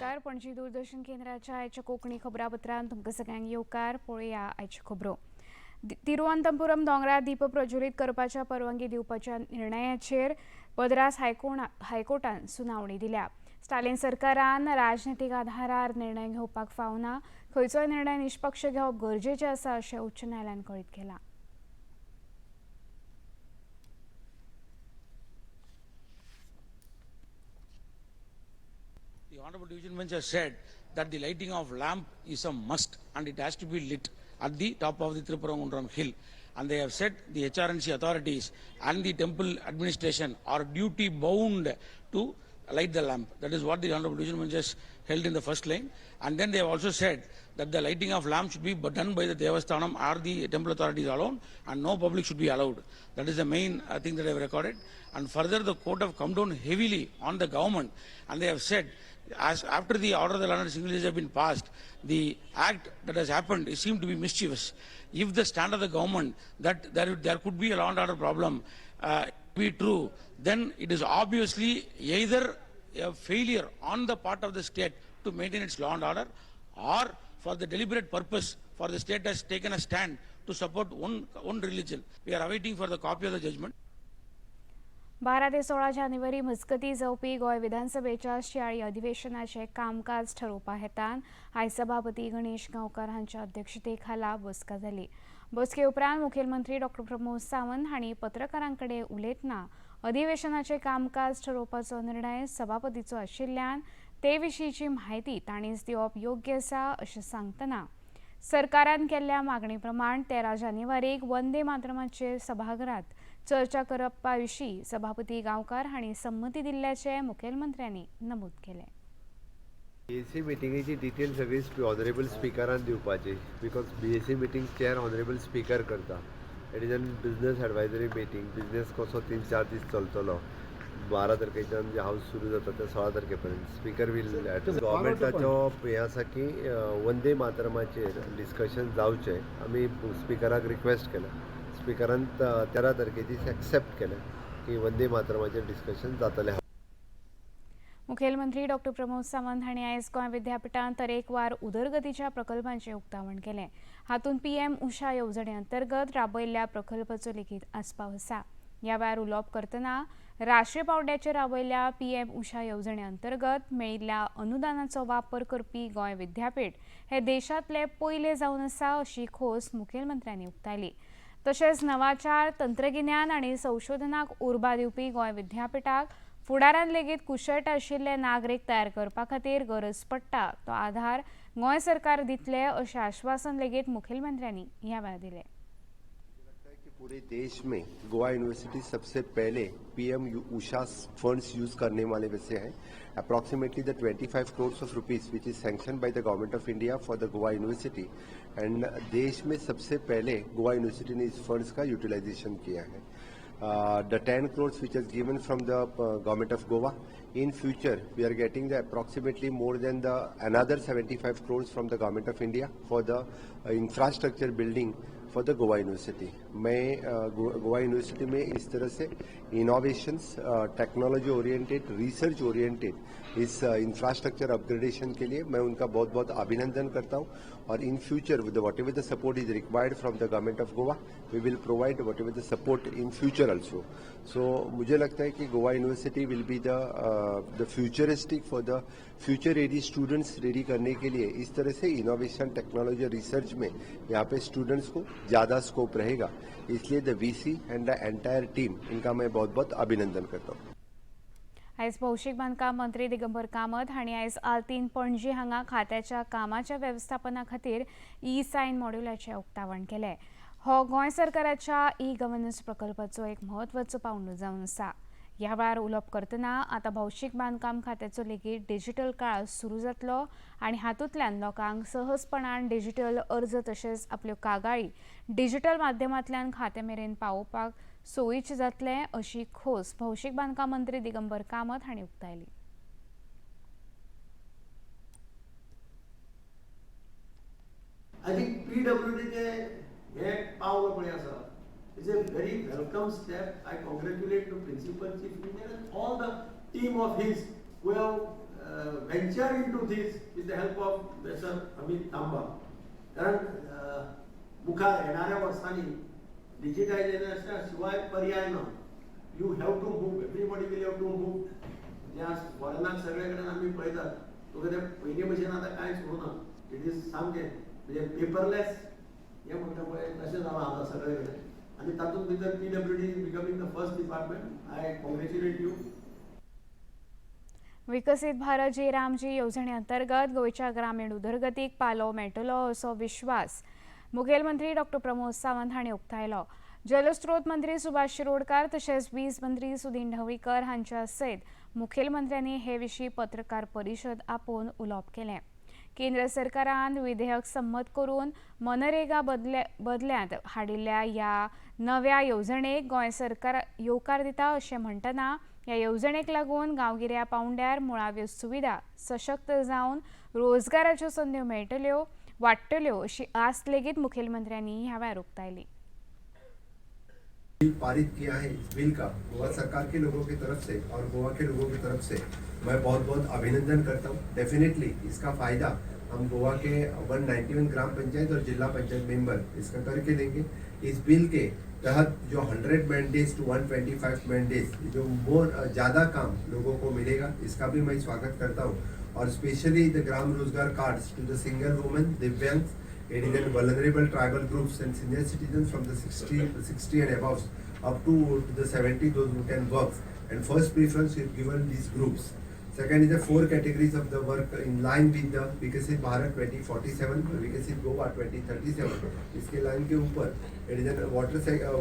नमस्कार. पणजी दूरदर्शन केंद्राच्या आयच्या कोंकणी खबरापत्रांत तुमकां सगळ्यांक येवकार. पळोवया आयच्यो खबरो. तिरुअनंतपुरम दोंगरार दीप प्रज्वलीत करपाच्या परवानगी दिवपाच्या निर्णयाचेर मद्रास हायकोर्टान सुनावणी दिल्या. स्टालिन सरकारान राजनितीक आधारार निर्णय घेवपाक फावना, खंयचोय निर्णय निष्पक्ष घेवप गरजेचें आसा अशें उच्च न्यायालयान कळीत केलां. The Honorable Division Bench has said that the lighting of lamp is a must and it has to be lit at the top of the Thiruparankundram hill. And they have said the HRNC authorities and the temple administration are duty bound to light the lamp. That is what the Honorable Division Bench has held in the first line. And then they have also said that the lighting of lamp should be done by the Devasthanam or the temple authorities alone and no public should be allowed. That is the main thing that I have recorded. And further, the court have come down heavily on the government and they have said, as after the order of the Learned Single Judge have been passed, the act that has happened it seemed to be mischievous. If the stand of the government that there could be a law and order problem be true, then it is obviously either a failure on the part of the state to maintain its law and order, or for the deliberate purpose for the state has taken a stand to support one religion. We are awaiting for the copy of the judgment. 12 ते 16 जानेवारी मजगती जावपी गोंय विधानसभेच्या शियाळी अधिवेशनाचें कामकाज ठरोवपा हेतान आयज सभापती गणेश गांवकार हांच्या अध्यक्षतेखाला बसका जाली. बसके उपरांत मुखेलमंत्री डॉ प्रमोद सावंत हांणी पत्रकारां कडेन उलयतना अधिवेशनाचें कामकाज ठरोवपाचो निर्णय सभापतीचो आशिल्ल्यान ते विशींची म्हायती तांणीच दिवप योग्य आसा अशें सांगतना सरकारान केल्ल्या मागणे प्रमाण 13 जानेवारीक वंदे मातरमाचेर सभाघरात चर्चा करपा विशीं सभापती गांवकार हांणी संमती दिल्ल्याचें मुखेलमंत्र्यांनी नमूद केलें. बीएसी मिटिंगेची डिटेल सगळी ऑनरेबल स्पिकरान दिवपाची, because BAC meeting chair honourable speaker करता. It is an business advisory meeting. Business कसो 3-4 दीस चलतलो, 12 तारखेच्यान जे हाऊस सुरू जाता ते 16 तारखे पर्यंत स्पीकर will. गव्हर्मेंटाचो हें आसा की वंदे मातरमाचेर डिस्कशन जावचें. आमी स्पिकराक रिक्वेस्ट केलें, स्पिकरान 13 तारखेची एक्सेप्ट केलें की वंदे मातरमाचेर डिस्कशन जातलें. मुखेलमंत्री डॉ प्रमोद सावंत हांणी आयज गोंय विद्यापिठांत तरेकवार उदरगतीच्या प्रकल्पांचें उक्तावण केलें. हातूंत PM उषा येवजणे अंतर्गत राबयल्ल्या प्रकल्पाचो लेगीत आस्पाव आसा. ह्या वेळार उलोवप करतना राष्ट्रीय पांवड्याचेर राबयल्ल्या PM उषा येवजणे अंतर्गत मेळिल्ल्या अनुदानाचो वापर करपी गोंय विद्यापीठ हे देशांतले पयले जावन आसा अशी खोस मुखेलमंत्र्यांनी उक्तायली. तशेंच नवाचार, तंत्रगिन्यान आनी संशोधनाक उर्बा दिवपी गोंय विद्यापिठाक फुडारान लेगीत कुशळटा आशिल्ले नागरीक तयार करपा खातीर गरज पडटा तो आधार गोंय सरकार दितले अशें आश्वासन लेगीत मुखेलमंत्र्यांनी ह्या वेळार दिलें. पूरे देश में गोवा यूनिवर्सिटी सबसे पहले पीएम उषा फंड्स यूज करने वाले में से हैं. Approximately the 25 crore of rupees which is sanction by the government of India for the Goa university, and देश में सबसे पहले गोवा यूनिवर्सिटी ने इस फंड्स का यूटिलाइजेशन किया है. The 10 crores which is given from the government of Goa, in future we are getting the approximately more than the another 75 crores from the government of India for the infrastructure building for the Goa university. मैं Goa university में इस तरह से innovations, technology oriented, research oriented इस infrastructure upgradation K लिए मैं उनका बहुत बहुत अभिनंदन करता हूं. और in future with whatever the support is required from the government of Goa, we will provide whatever the support in future also. So मुझे लगता है कि Goa university will be the futuristic for the future ready students ready करने K लिए इस तरह से innovation, technology और research में यहाँ pay students को ज़्यादा scope रहेगा. इसलिए the VC and the entire team, इनका मैं बहुत बहुत अभिनंदन करता हूँ. आयज भौशीक बांदकाम मंत्री दिगंबर कामत हांणी आयज आल्तीन पणजी हांगा खात्याच्या कामाच्या वेवस्थापना खातीर ई सायन मॉड्युलाचें उक्तावण केलें. हो गोंय सरकाराच्या ई गव्हर्नन्स प्रकल्पाचो एक म्हत्वाचो पांवडो जावन आसा. ह्या वेळार उलोवप करतना आतां भौशीक बांदकाम खात्याचो लेगीत डिजिटल काळ सुरू जातलो आनी हातूंतल्यान लोकांक सहजपणान डिजिटल अर्ज तशेंच आपल्यो कागाळी डिजिटल माध्यमांतल्यान खात्या मेरेन पावोवपाक सोयीचें जातलें अशी खोस भौशीक बांदकाम मंत्री दिगंबर कामत हांणी उक्तायली. I think पीडब्ल्यूडीचे हे पावल पळय आसा, it's a very welcome step. I congratulate the principal chief engineer and all the team of his who have venture into this with the help of Sir Amit Tamba. कारण मुखार येणाऱ्या वर्सांनी डिजिटायझेशना शिवाय पर्याय ना. You have to move, everybody will have to move. जे आज फॉरेनाक सगळे कडेन आमी पळयतात, तुका ते पयलीं भशेन आतां कांयच उरना. It is सामकें म्हणजे पेपरलेस हें म्हणटा पळय, तशें जालां आतां सगळे कडेन. आनी तातूंत भितर PWD is becoming the first department. I congratulate you. विकसीत भारत जी रामजी येवजणे अंतर्गत गोंयच्या ग्रामीण उदरगतीक पालव मेळटलो असो विश्वास मुखेलमंत्री डॉक्टर प्रमोद सावंत हांणी उक्तायलो. जलस्रोत मंत्री सुभाष शिरोडकार तशेंच वीज मंत्री सुदीन ढवळीकर हांच्या सयत मुखेलमंत्र्यांनी हे विशीं पत्रकार परिशद आपोवन उलोवप केलें. केंद्र सरकारान विधेयक संमत करून मनरेगा बदल्यांत हाडिल्ल्या ह्या नव्या येवजणेक गोंय सरकार येवकार दिता अशें म्हणटना ह्या येवजणेक लागून गांवगिऱ्या पावंड्यार मुळाव्यो सुविधा सशक्त जावन रोजगाराच्यो संद्यो मेळटल्यो, वाडटल्यो अशी आस्त लेगीत मुखेलमंत्र्यांनी ह्या वेळार उक्तायली. बिल पारित किया है, इस बिल का गोवा सरकार के लोगों की तरफ से और गोवा के लोगों की तरफ से मैं बहुत बहुत अभिनंदन करता हूँ. डेफिनेटली इसका फायदा हम गोवा के 191 ग्राम पंचायत और जिला पंचायत मेंबर इसका करके देंगे. इस बिल के तहत जो 100 man days to 125 man days, जो मोर ज़्यादा काम लोगों को मिलेगा, इसका भी मैं स्वागत करता हूँ. और specially the Gram Rozgar cards to the single women, दिव्यांग, it is in vulnerable tribal groups and senior citizens from the 60 and above up to the 70, those who can work, and first preference is given these groups. Second is the four categories of the work in line with the Vikasit Bharat 2047, Vikasit Goa 2037. इसके line K ऊपर it is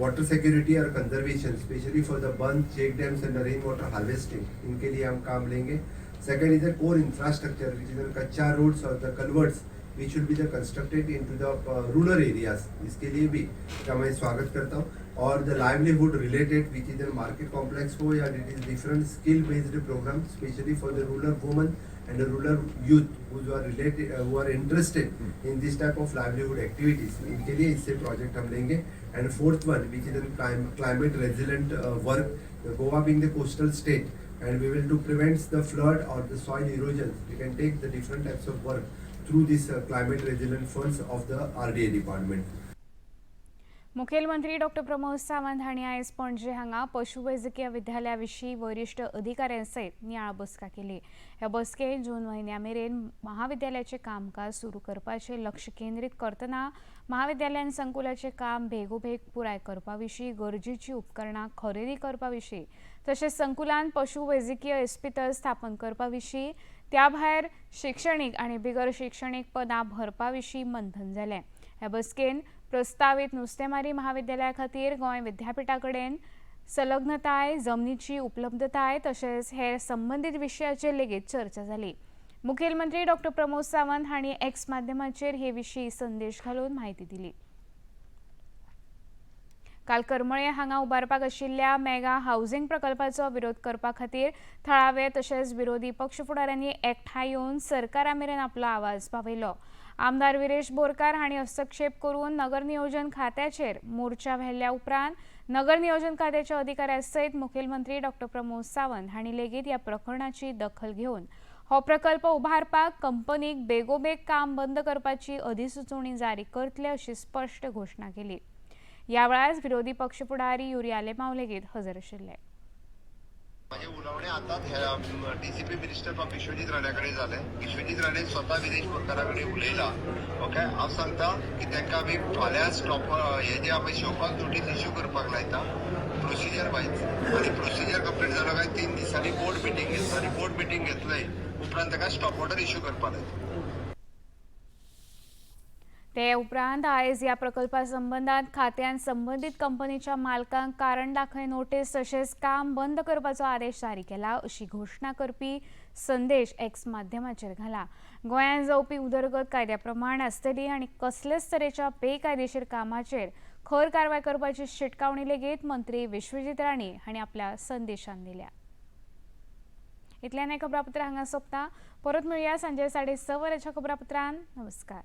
water security Aur conservation, specially for the bund, check dams and rain water harvesting, इनके लिए हम काम लेंगे. Second is the core infrastructure, which is कच्चा roads और the culverts which should be the constructed into the rural areas, इसके लिए भी का मैं स्वागत करता हूँ. और the livelihood related, which is the market complex हो या it is different skill based program, specially for the rural women and the rural youth who are related, who are interested in this type of livelihood activities, इनके लिए इससे project हम लेंगे. And fourth one, which is climate resilient work, Goa being the coastal state, and we will to prevent the flood or the soil erosion, we can take the different types of work through this climate resilient funds of the RDA department. मुखेलमंत्री doctor Pramod Sawant हांणी आयज पणजे हांगा पशुवैजकीय विद्यालया विशीं वरिश्ठ अधिकाऱ्यां सयत नियाळ बसका केली. ह्या बसकेंत जून म्हयन्या मेरेन महाविद्यालयाचें कामकाज सुरू करपाचें लक्ष केंद्रीत करतना महाविद्यालयान संकुलाचें काम बेगोबेग पुराय करपा विशीं, गरजेचीं उपकरणां खरेदी करपा विशीं, तशेंच संकुलान पशुवैजकीय इस्पितळ स्थापन करपा विशीं, त्या भायर शिक्षणीक आनी बिगर शिक्षणीक पदां भरपा विशीं मंथन जालें. ह्या बसकेन प्रस्तावीत नुस्तेमारी महाविद्यालया खातीर गोंय विद्यापिठा कडेन संलग्नताय, जमनीची उपलब्धताय तशेंच हेर संबंदीत विशयाचेर लेगीत चर्चा जाली. मुखेलमंत्री डॉक्टर प्रमोद सावंत हांणी एक्स माध्यमाचेर हे विशीं संदेश घालून म्हायती दिली. काल करमळे हांगा उबारपाक आशिल्ल्या मेगा हावसिंग प्रकल्पाचो विरोध करपा खातीर थळावे तशेंच विरोधी पक्ष फुडाऱ्यांनी एकठांय येवन सरकारा मेरेन आपलो आवाज पावयलो. आमदार विरेश बोरकार हांणी हस्तक्षेप करून नगर नियोजन खात्याचेर मोर्चा व्हेल्ल्या उपरांत नगर नियोजन खात्याच्या अधिकाऱ्या सयत मुखेलमंत्री डॉक्टर प्रमोद सावंत हांणी लेगीत ह्या प्रकरणाची दखल घेवन हो प्रकल्प उबारपाक कंपनीक बेगोबेग काम बंद करपाची अधिसुचोवणी जारी करतले अशी स्पश्ट घोशणा केली. ह्या वेळार विरोधी पक्ष फुडारी युरी आलेमाव लेगीत हजर आशिल्ले. माझे उलोवणे आतांच DCP minister from Vishwajit Rane कडेन जालें. विश्वजीत राणे स्वता विरेश बोरकारा कडेन उलयला. ओके, हांव सांगता की तांकां आमी फाल्यां स्टॉप हे जे आमी शोकॉज नोटीस इश्यू करपाक लायता प्रोसिजर वायज, आनी प्रोसिजर कंप्लीट जालो काय 3 दिसांनी बोर्ड मिटींग घेतलो आनी बोर्ड मिटींग घेतले उपरांत ताका स्टॉप ऑर्डर इश्यू करपाक लायता. ते उपरांत आयज ह्या प्रकल्पा संबंदात खात्यान संबंदीत कंपनीच्या मालकांक कारण दाखय नोटीस तशेंच काम बंद करपाचो आदेश जारी केला अशी घोशणा करपी संदेश एक्स माध्यमाचेर घाला. गोंयांत जावपी उदरगत कायद्या प्रमाण आसतली आनी कसलेच तरेच्या बेकायदेशीर कामाचेर खर कारवाय करपाची शिटकावणी लेगीत मंत्री विश्वजीत राणे हांणी आपल्या संदेशान दिल्या. इतल्यान हें खबरापत्र हांगा सोंपता. परत मेळुया सांजे 6:30 वरांच्या खबरापत्रान. नमस्कार.